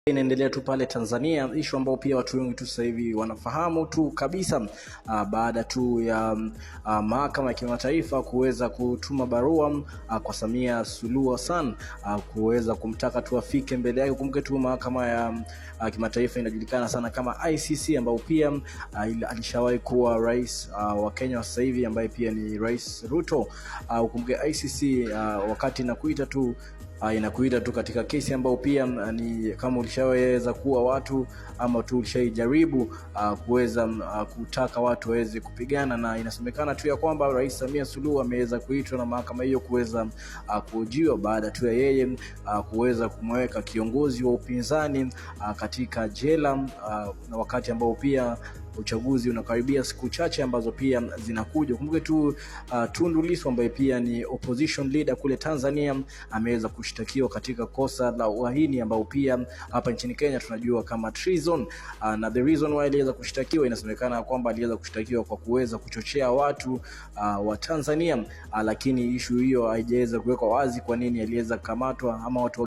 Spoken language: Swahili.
Inaendelea tu pale Tanzania, ishu ambao pia watu wengi tu sasa hivi wanafahamu tu kabisa, baada tu ya mahakama ya kimataifa kuweza kutuma barua kwa Samia Suluhu Hassan kuweza kumtaka tu afike mbele yake. Kumbuke tu mahakama ya kimataifa inajulikana sana kama ICC, ambao pia alishawahi kuwa rais wa Kenya sasa hivi ambaye pia ni Rais Ruto. Ukumbuke ICC wakati inakuita tu katika kesi ambayo pia ni kama ulishaweza kuwa watu ama tu ulishaijaribu kuweza kutaka watu waweze kupigana, na inasemekana tu ya kwamba Rais Samia Suluhu ameweza kuitwa na mahakama hiyo kuweza kuhojiwa baada tu ya yeye kuweza kumweka kiongozi wa upinzani katika jela na wakati ambao pia uchaguzi unakaribia siku chache ambazo pia zinakuja. Kumbuke tu Tundu Lissu ambaye pia ni opposition leader kule Tanzania ameweza kushtakiwa katika kosa la uhaini ambao pia hapa nchini Kenya tunajua kama treason. Na the reason why aliweza kushtakiwa, inasemekana kwamba aliweza kushtakiwa kwa kuweza kuchochea watu wa Tanzania, lakini issue hiyo haijaweza kuwekwa wazi kwa nini aliweza kukamatwa ama watu